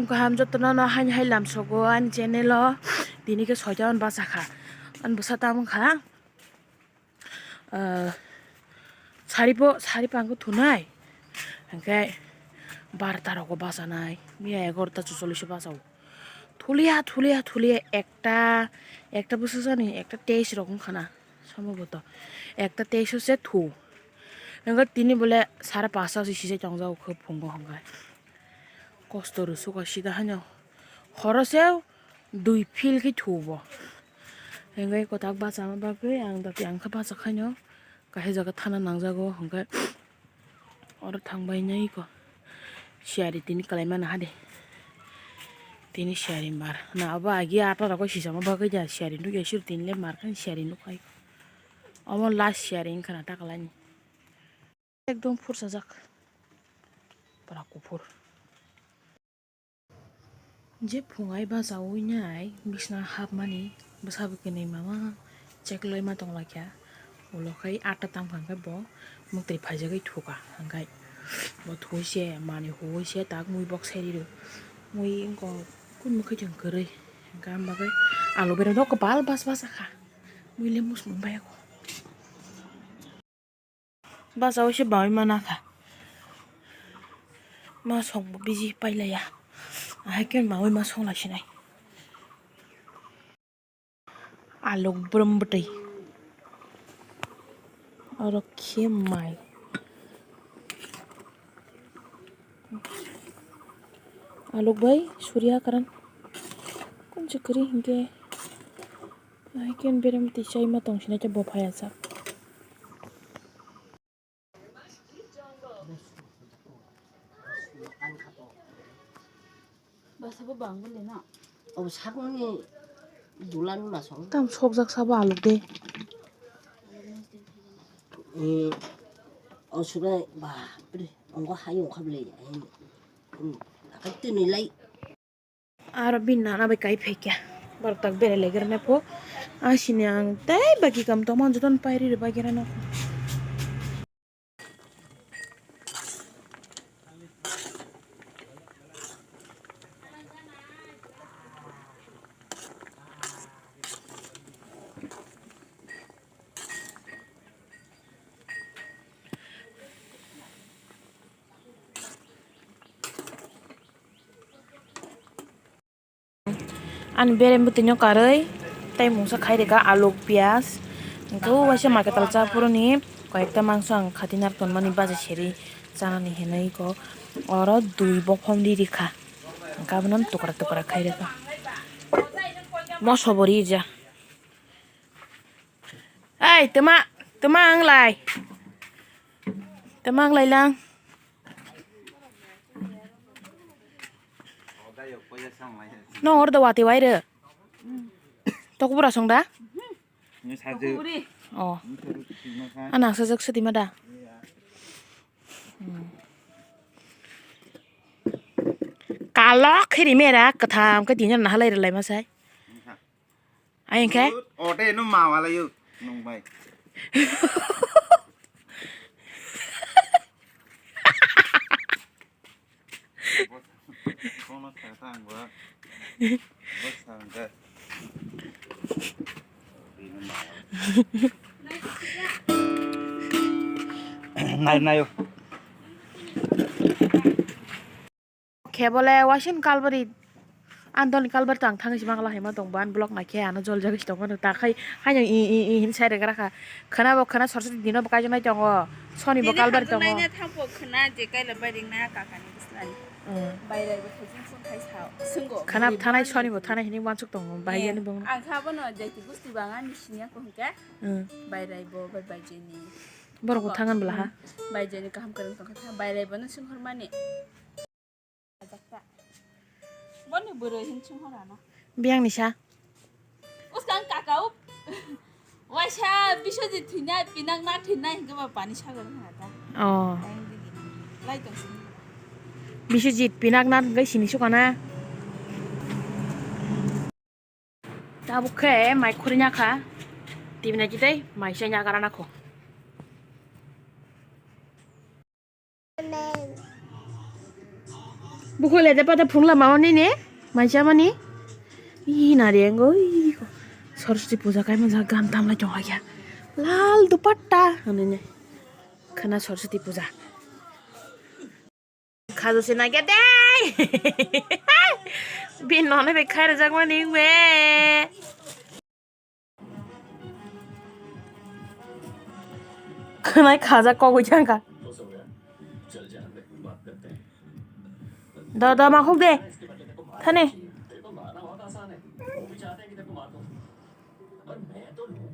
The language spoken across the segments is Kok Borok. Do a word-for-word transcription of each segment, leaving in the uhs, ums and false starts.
Kaham jotono no haini hai lamsogo ani channel o. Tini khe soita on bachakha. Ani bwsa tamo kha. Ah, sari bo, sari pang thunai. Hingke barta rogo bachanai. Miya egarota chuchollish o bachao. Thulia, thulia, thulia ekta, ekta bwsajani, ekta teis rok wngkha na. Somboboto ekta teis o se thu. Hingke tini bole sare pasta se sijak tongjak khe phungo hingke. Kosto rwsukha sida haino. Horo se dui field khe thubo. Hingke kwtak bachama bagwi ang dakti ang khe bachakhaino. Kaisa jaga thana nangjago hingke oro thangbai naiko. Siyari tini kwlaimano hade. Tini siyari mar. Na abo agi ata rokgo sijama bagwi ja siyari nukya sir tini le mar khe siyari nukhai. Omo last siyari wngkha na ta kwlaini. Ekdom phursajak. Pura kuphur. Jephung ai bachaui nai bisna hapmani bwsa bwkwnwi mama cheklai ma tonglaikha. Ulo khai atta tangkha hwnkhe bo mwktwi phaijagwi thuka hwnkhe bo thuise manwi huise tak mui bok sai riro. Mui wngkha kunu mwkhai chwng kwrwi hwnkhe am bagwi alu bereng dok kwbal bas bas kha mui le musmung bai kho. Bachao se bawi mana kha. Ma song bo biji pailaiya. Ahai khe mawi ma song lai sinai. Alok brum bwtwi. Oro khe mai. Alok bai suriya karan. Kunchi kri hingke. Ai ken berem ti chai ma tong sinai khe bo phai achak. Basa bo bang bole na. Obo sakmani dulani masong. Tam sokjak sabo alok de. Eh, o sugai ba, pre, ongo hai ongkha bole. Hmm, akai tini lai. Aro bini nana bai kai phaikya. Borok tak berai laigra nai pho. Asini ang tei bagi kam tongma jotono pairi rwbaikhe rano. Ani berem bwtwino karwi tei mungsa khai rwkha aluk piyaj. Hwnkhe o waisa market o cha phuruni koi ekta mangso ang khati nar tonmani baja seri chanani hinwi kok oro dui bophom ri rikha. Hwnkhe abono tukra tukra khai rikha. Moso bo ri rwja. Ai, tama, tama ang lai. Tama ang lai lang. No, order wati wai re. Tok bura song da? Ni saje. Oh. Ni saje, ni saje. Ana sajak sedi ma da. Hmm. Kalok khiri mera katham ka dinner na halai re lai ma sai. Ayang khe? Ode no mawalayo nung bai. Kono thang thang ba. Bosang ga. Nai nayo. Khe bole waising kalbari, andoni kalbari tang thangwi si mangla hai ma tong ban block na khe ano jol jagwi si tong mano ta khai haino i i i hin sai rega rakha khana bo khana sorsa dino bo kaijaknai tongo soni bo kalbari tongo. Naina thangpo khana je kaila bai ring na kaka ni bisla ni. Bai rai bo khajin sung khai sao sungo. Khana thanai soni bo thanai hini wansuk tongo bai yani bo. Ang kha bono jaiti gusti banga ni sinya ko hingke. Bai rai bo bai bai jeni. Borok bo thangan bwla ha. Bai jeni kaham kwrwng tong kha bai rai bo no sung hormani. Ajakta. Boni bwrwi hin chwng hor ano. Biyang ni sa. Uskang kaka up. Waisa Biswajit thwina, pinang na thwina hingke ba pani sagor hwnga ta. Oh. Ayang digi. Lai tong sini. Biswajit pinak na hingke sini sukana. Tabuk khe mai khurina kha. Tibina jitai mai se nyagarana kho. Bukhuk le de pata phunukla mama nini, mai chamani. Ih, nari engo, ih, Saraswati puja kaima ja gan tamlai chong hakya. Lal dupatta, hanini. Khana Saraswati puja. Khajo se nai khe dei. Bin nonai bai khairajak mani wngwi. Khwnai khajak kogwi thangkha. Da, da, makhuk de. Thani.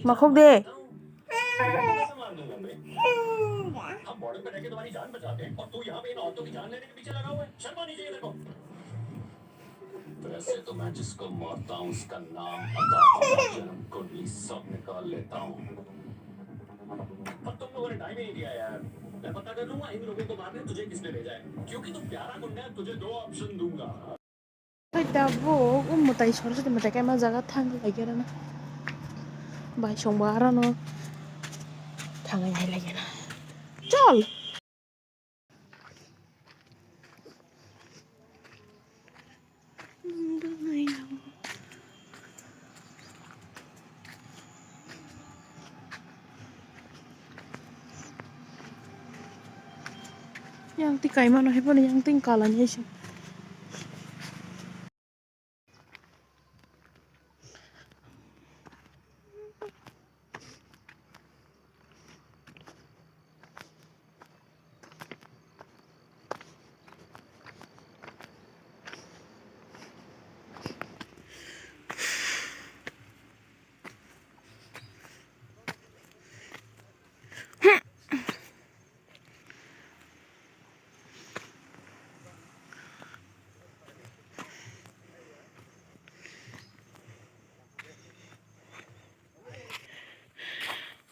Makhuk de. वैसे तो मैं जिसको मारता हूँ उसका नाम अता, अपना जन्म कुंडली सब निकाल लेता हूँ। पर तुम लोगों ने टाइम ही नहीं दिया यार। मैं पता कर लूंगा इन लोगों को मारने तुझे किसने भेजा है, क्योंकि तू प्यारा गुंडा है, तुझे दो ऑप्शन दूंगा। Hai tabuk o mwtai Saraswati mwtai kaima jaga thang lai khe rana. Bai songbo arano thangai hai lai khe na. Chol. Yang ti kaimano hai phano yang ti kalani hai se.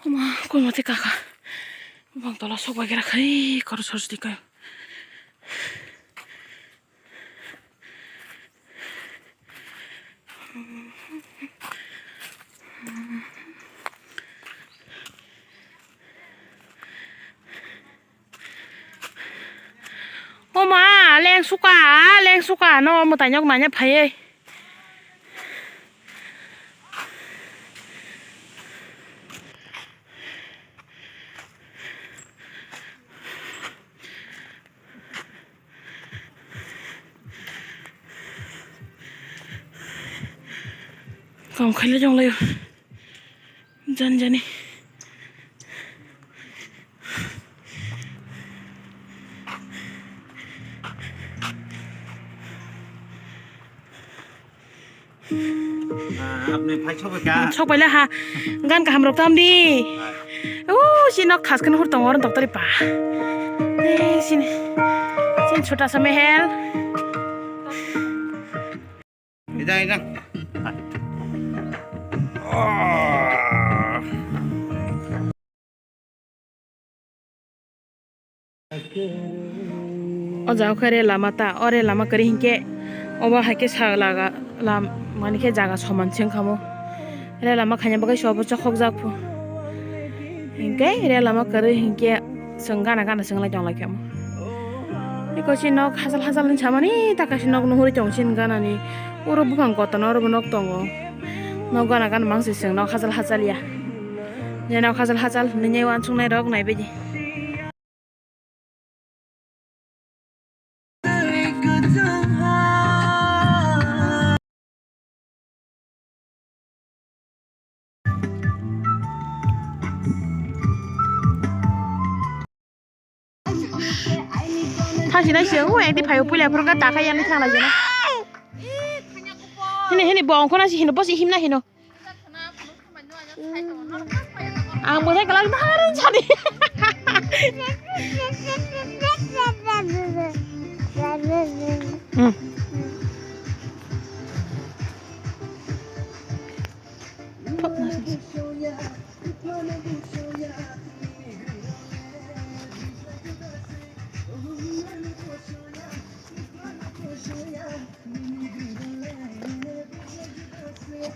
Oma, koi mate kaka. Bang tola sok bai kera khai, karo sor sidi kai. O ma, leng suka, leng suka, no mwtai nok nanya phaiwi. Kam khaile jong layo. Jani jani. Ah, apni phai sobai ka? Sok bai le ha. Gan kaham rok tam di. Ah. O, si nok thas khe hur tongo, oro doktori pa. Eh, sini. Sini chota sa mehel. Ida, ida. O jaga khe re lama ta, o re lama kwrwi hinkhe obo hai khe sa laga lam-, mani khe jaga soman se wngkha mo. Re lama khaina bagwi se obo chakhokjak pho. Hinkhe re lama kwrwi hinkhe chwng gana gana chwng lai tong lai khe mo. Eko si nok hachal hachal hinwi samani taka si nok nuhuri tong sin ganani. Oro buphang kotorno oro bo nok tongo. Nok gana gana mang se chwng nok hachal hachal ya. Je nok hachal hachal hinwi uansuknai rok naibaidi. Thang sinai se, o, ekdi phaio, puila phuru kha, ta kha, yani thang lai jana. Hini, hini, bo ongkhorna si hino, bosi himna hino. Ang bwsai kwlak baharwi sadi. Hmm.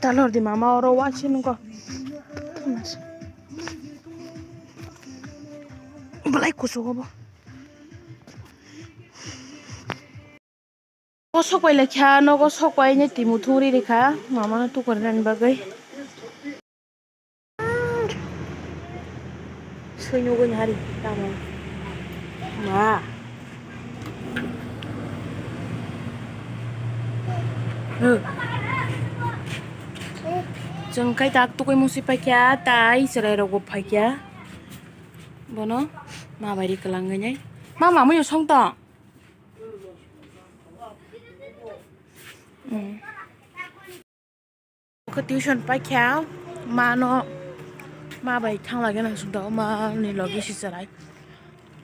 Talor di mama oro wachi nungkho. Belai kusugo bo. O sok pai lai kha, nogo sok pai ni twi muthung ri ri kha, mama no tukur nani bagwi. Sui nugwi ni hari tamo. Ma. Chwng khai tak tugwi musi paikha, tai chwrai rok bo phaikha. Bono ma bai ri kwlangwi nai. Ma, mamwi song tong. Hmm. Khe tuition paikha, mano, ma bai thang lagina sungtao, mani logi si chwrai.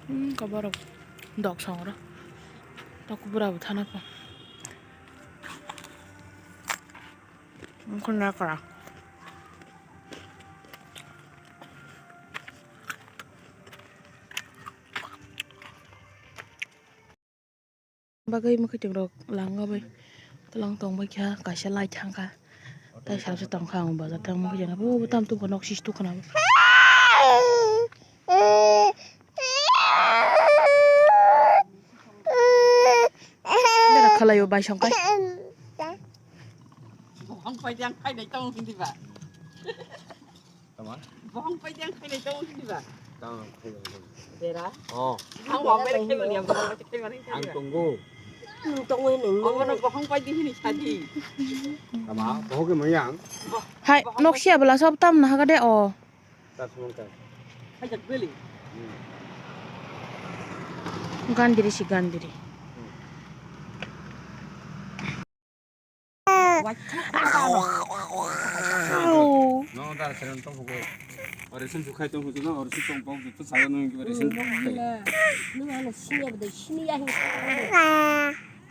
Hmm, koborok dok songro. Tok bura bo thana pho. Wngkha na kara. Bagwi mwkhwtwng rok langma bai twlang tong bai kha, kaisa light thang kha, tai sal se tong kha, ang bazar thang mwkhwtwng abo tam tong kha, nok sis tong kha na. Bera khalai o bai song kai. Bohong pai di ang khai nai tong hindi ba. Tama? Bohong pai di ang khai nai tong hindi ba. Tama, khai nai tong. Bera. Oh. Ang wa bai khai mani ang bohong pai khai mani. Ang tonggo. Nung tongoi nung. Ang bono bohong pai di hini sadi. Tama, bohong ke mayang. Hai, nok sia bela sob tam na hagade o. Gandiri si gandiri. No, da, karen tong hugo. Ore sen jukhai tong hugo, ore sen tong bok jutu sayo nung ki ore sen. Nung ano sini abdai sini ya hin.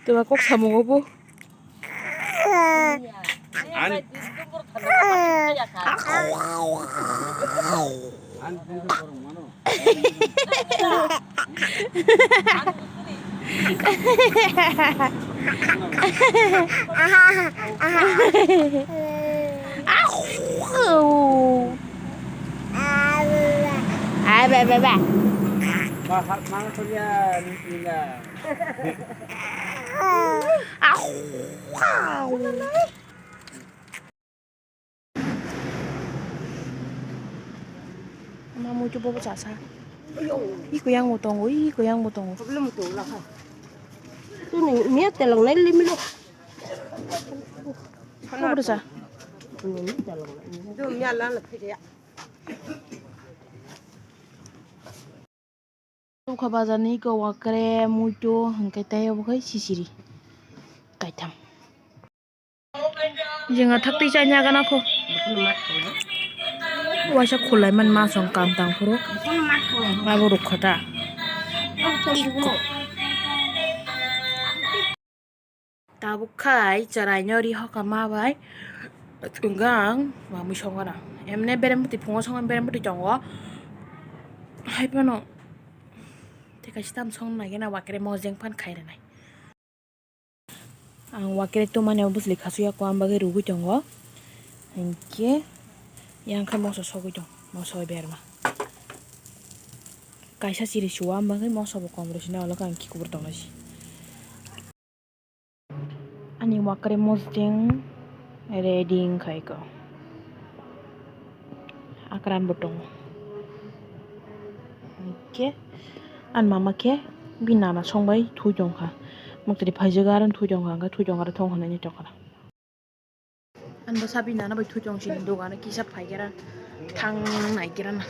Tuba kok samung obo. Ama muitu bobo chasa. Iko yang bo tongo, iko yang bo tongo. Problem to la kha. Tu ni mia telong nai limilo. Bobo cha. Ni telong nai. Do mia la la phiri ya. Tukha bazar ni iko wakre muitu hwnkhe tei obo khai sisiri kaitham. Jwnga thak twi chanya gana kho. Waisa khulai man ma song kam tang phuru. Abo rukha ta. Tabuk khai chwraino ri hoka ma bai. Wngkha ang mamui songona. Emne berem bwtwi phungo songmani berem bwtwi tongo. Hai phano tei kaisa tam song nai gana wakre mojeng phan khai rwnai. Ang wakre tumani o bwsli khasuk ya kuam bagwi rwgwi tongo. Hinkhe yang khe moso sogwi tong, moso bai berma. Kaisa chiri suwa bagwi moso bo kom rw sina ulo khe ang khe kubur tongna si. Ani wakre mojeng ready wngkha iko. Akran bo tongo. Hinkhe ani mama khe bini nana songbai thui tongkha. Muktri phaijak aro thui tongkha, hwnkhe thui tongkha aro thong hwnwi tongkha. Ani bwsa bini nana bai thui tong sini dogano kisa phaikhe ra thang naikhe ra na.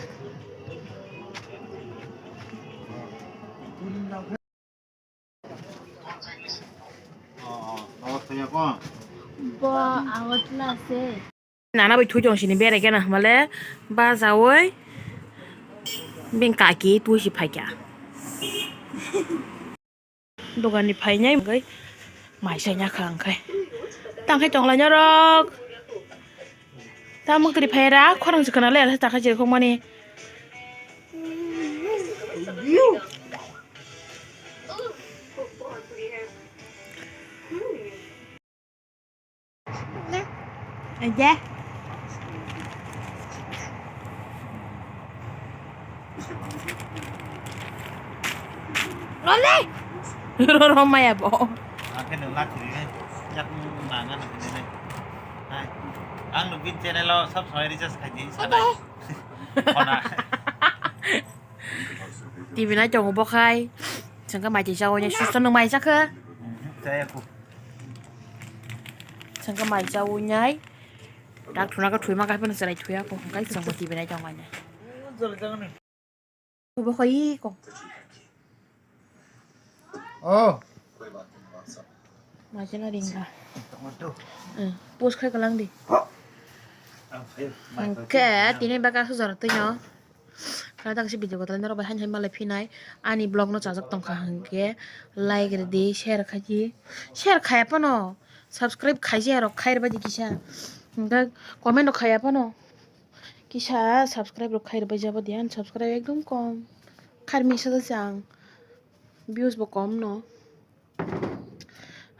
Bo Agartala se. Nana bai thui tong sini berai gana male bajaui bini kaki tui si phaikha. Dogan ni phainai hwnkhe mai sai ya kha hwnkhe. Tang khai tong lai norok. Tamo kwrwi phai ra khorang se khna le ta khai je khok mani. Aja. Role. Roro maya bo. Ang khe nwng lakhirwi hai, yak nang ano hinwi nai. Hai. Ang nwng bini channel o sab samai recharge khai di sanai. Khona. T V nai tongo bo khai. Chwng khe mai twi chawi nai, susto nwng mai cha khe? Mhm, chaya kho. Chwng khe mai chawi nai. Dak thuna khe thwi ma khe phano chwrai thwi ya kho. Hwnkhe chwng bo T V nai tongo nai. Bo khai kho. Oh. Mai cha na ring kha. Post khai kalang di. Hwnkhe tini baka sujaro twi no. Kha tak si video kotor norok bai haini hai malai phinai. Ani vlog no chajak tongkha hwnkhe like rwdi, share khaidi. Share khaya phano subscribe khaijak rok khai rwbaidi kisa. Hwnkhe comment rok khaya phano kisa subscribe rok khai rwbaijak di. Ani subscribe ekdom kom. Kharmi sa ang. Views bo kom no.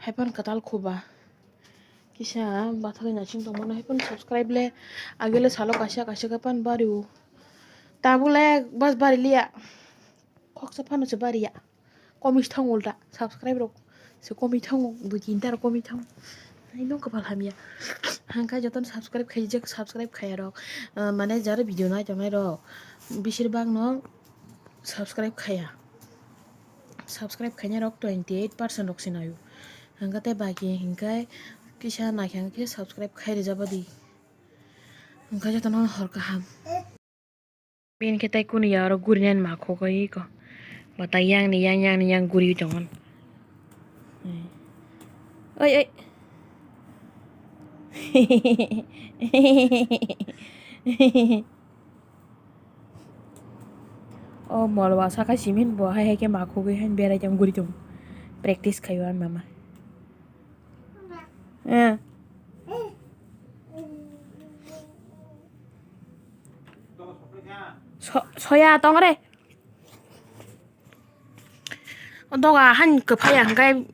Haiphano kwtal khuba. Kisa bathagwi naising tongmano haiphano subscribe le agele salo kaisa kaisa khe phano bario. Tabuk le bas bari liya. Khoksa phano se bariya. Komi thang ulta subscribe rok se komi thango dui tinta rok komi thango. Ai no kwpal hamya. Hangkai jotono subscribe khaijak subscribe khaya rok. Ah, mane jara video nai tongnai rok. Bisir bak no subscribe khaya. Subscribe khainai rok twenty eight percent rok se naio. Hwnkhe tei baki hwnkhe kisa naikha hwnkhe subscribe khai rwjaba di. Hwnkhe jotono hor kaham. Bini khe tei kunu ya oro gurinani ma khogwi ko. Bata yang ni yang, yang ni yang guri tongo. Oi, oi. O mol wa saka simin bo hai hai khe ma khogwi hai berai tong guri tong. Practice khaio ani mama. Eh. So-, soya tong re. O doga han kwphai ang kai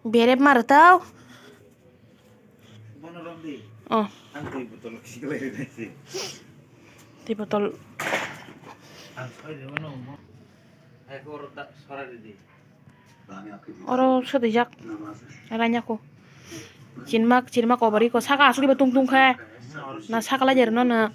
berep mar tau. Bono romdi. Oh. Ang twi botol siklai rwdi. Twi botol. Ang soi de bono mo. Hai ko ro da sora rwdi. Oro sodijak. Ranya ko. Chinmak, chinmak obari ko. Saka asuk iba tung tung khe. Na saka lai jer no na.